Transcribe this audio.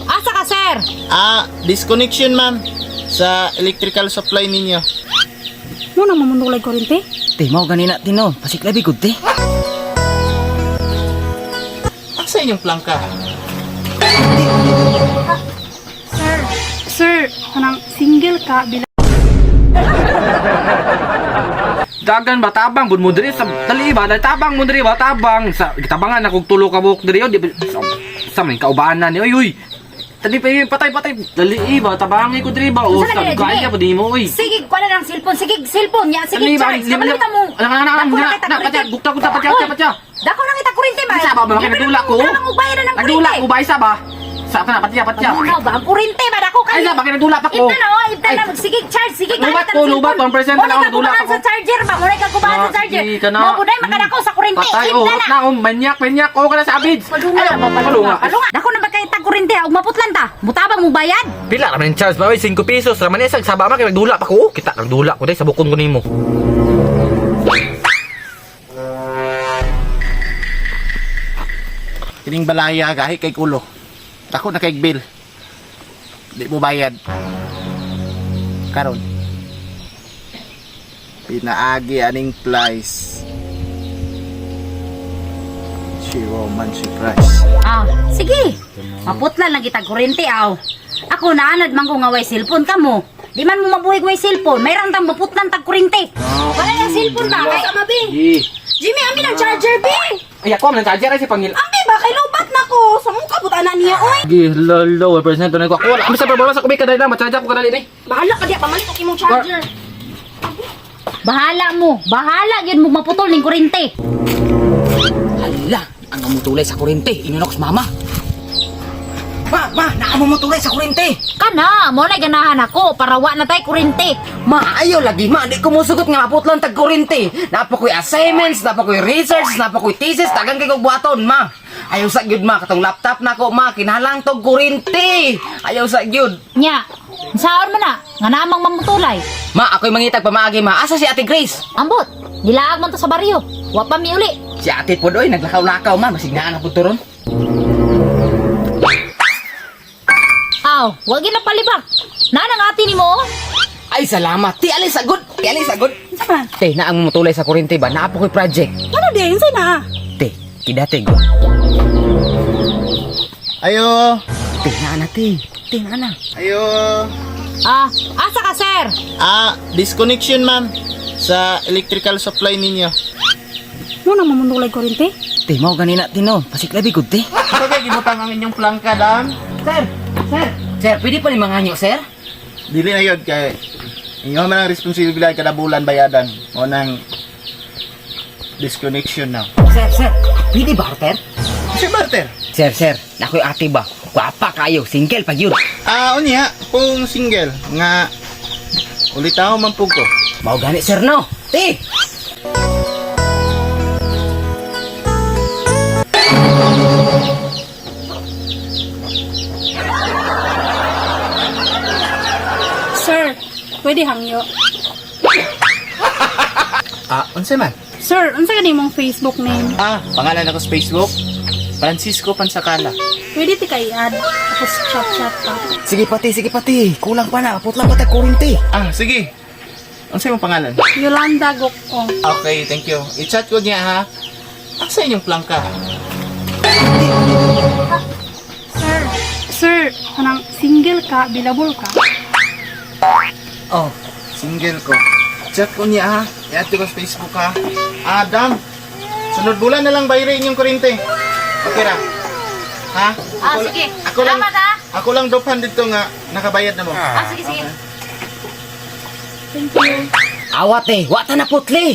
Asa ka, sir? Ah, disconnection, ma'am, sa electrical supply ninyo. Mo nang mamundulay kuryente? Te, mao ganina tino. Pasiklabi gud te. Asa inyong plangka? Sir, sir, kanang single ka bila Dagan ba tabang bud mo diri sa dali ba dali tabang mo diri ba tabang sa gitabangan ako tulo ka buok diri oh, di sa, sa man kaubanan ni oy oy. Dali pa eh, patay patay dali ba tabangi ko diri ba oh Unsa sa na kaya dili? pa di mo oy. Sige, kuha na ng cellphone. Sige, cellphone niya. Sige, Dali ba charge. Kabalo ta mo. Ana ana Dako ana na kita na kuryente. patya gukta gukta patya Oy, patya. Dako na kita kuryente ba? Isa ba ba nagdula ko? Nagdula ng Nagdula kuryente. ko ba isa ba? Sa kana patya patya. Ano ba? Ang kuryente ba? Dako kayo. Ay sa bakit nagdula pa ko? Ibta na, oh, ibta Ay. na. Sige, charge. Sige, Lubat gamit ang ko, lubat. cellphone. 1% na lang, Muna ka nagdula gumaan pa ko. sa charger ba? Muna ka gumaan sa Ah, charger. sige ka na. Mo buday makadako sa kuryente. Patay oh, Ibta na. na oh, manyak manyak oh kana sa abids. Palunga ba? Palunga. Palunga. Dako na ba kay tag kuryente? Ug maputlan ta. Mutabang mo bayad. Pila raman yung charge ba? Oy, 5 pesos raman ni sa saba man kay nagdula pa ko. Kita nagdula ko day sa bukon ko nimo. Kining balaya gahi kay kulo. Dako na kay bill. Di mo bayad. Karon. Pinaagi aning flies. Si Roman si Price. Ah, sige. Maputlan lang kita kuryente aw. Ako naanad man ko nga way cellphone ka mo. Di man mo mabuhi way cellphone, mayroon tang maputlan tag kuryente. Wala nang cellphone ba? Kay Sama, be. Eh. Jimmy, amin ang charger, be. Ay ako man ang charger ay si pangil. Ambi ba kay lubat na ko. Sa mukha buta na niya, oy. Gi lolo 1% na ko. Ako wala sa problema sa kubik kadali lang ma-charge ako kadali ni. Bahala ka diya pamalit og imong charger. Bahala mo. Bahala gyud mo maputol ning kuryente. Hala, ang amutulay sa kuryente. Ingon ako sa mama. Ma, ma, naamo mo tulay sa kuryente. Kana, mo na ganahan ako para wa na tay kuryente. Ma, ayaw lagi ma, di ko musugot nga maputlan tag kuryente. Napa ko'y assignments, napa ko'y research, napa ko'y thesis, tagang kay kog buhaton, ma. Ayaw sa gyud ma, katong laptop nako ma, kinahanglan tog kuryente. Ayaw sa gyud. Nya, saon man na nga namang mamutulay. Ma, ako'y mangitag pamaagi ma. Asa si Ate Grace? Ambot, nilaag man to sa baryo. Wa pa miuli. Si Ate pod oy, naglakaw-lakaw ma, basig naa na pud to ron. Aw, wa gyud na palibak. Nanang ate nimo oh. Ay, salamat. Ti alis sagod. Ti alis sagod. Unsa man? Te, naang mutulay sa kuryente ba? Naa po ko'y project. Ano di? Unsa na? Te, kidate go. Ayo. Te, naa na te. Te, naa na. Ayo. Ah, asa ka sir? Ah, disconnection, ma'am, sa electrical supply ninyo. Mo nang mamundulay kuryente? Te, mao ganina tino. Pasiklabi gud te. Asa kay gibutang ang inyong plangka, dam? Sir, sir. Sir, pwede pa ni manganyo, sir? Dili na yun kay inyo man ang responsibilidad kada bulan bayadan. Mo nang disconnection na. Sir, sir, pwede barter? Si barter. Sir, sir, nakoy ate ba? Gwapa kayo, single pag yun. Ah, unya kung single nga ulitaw man pug ko. Mao gani sir no. Te. Sir, pwede hangyo. Ah, unsa man? Sir, unsa ka imong Facebook name? Ah, pangalan ako sa Facebook, Francisco Pansakala. Pwede ti kay add tapos chat-chat pa. Sige pati, sige pati. Kulang pa na, putla pa tag kuryente. Ah, sige. Unsa imong pangalan? Yolanda Gokong. Okay, thank you. I-chat ko niya ha. Asa inyong plangka? Sir, sir, kanang single ka, bilable ka. Oh, single ko. Chat ko niya ha. I-add ko sa Facebook ha. Adam, sunod bulan na lang bayre inyong kuryente. Okay ra. Ha? Ah, sige. Ako lang, Salamat, ah. ako lang dopan dito nga nakabayad na mo. Ah, sige sige. Thank you. Awat eh, wa ta na putli.